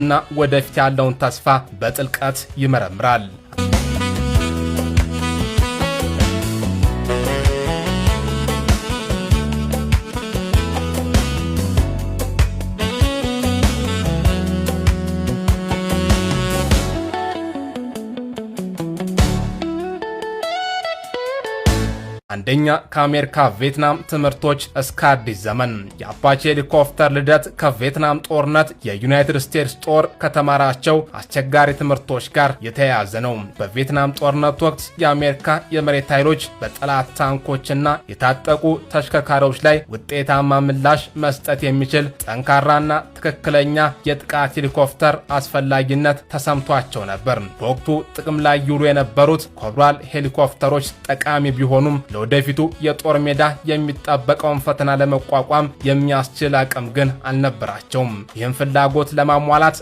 እና ወደፊት ያለውን ተስፋ በጥልቀት ይመረምራል። አንደኛ፣ ከአሜሪካ ቪየትናም ትምህርቶች እስከ አዲስ ዘመን። የአፓቼ ሄሊኮፕተር ልደት ከቪየትናም ጦርነት የዩናይትድ ስቴትስ ጦር ከተማራቸው አስቸጋሪ ትምህርቶች ጋር የተያያዘ ነው። በቪየትናም ጦርነት ወቅት የአሜሪካ የመሬት ኃይሎች በጠላት ታንኮችና የታጠቁ ተሽከርካሪዎች ላይ ውጤታማ ምላሽ መስጠት የሚችል ጠንካራና ትክክለኛ የጥቃት ሄሊኮፕተር አስፈላጊነት ተሰምቷቸው ነበር። በወቅቱ ጥቅም ላይ ይውሉ የነበሩት ኮብራ ሄሊኮፕተሮች ጠቃሚ ቢሆኑም ለወደፊቱ የጦር ሜዳ የሚጠበቀውን ፈተና ለመቋቋም የሚያስችል አቅም ግን አልነበራቸውም። ይህም ፍላጎት ለማሟላት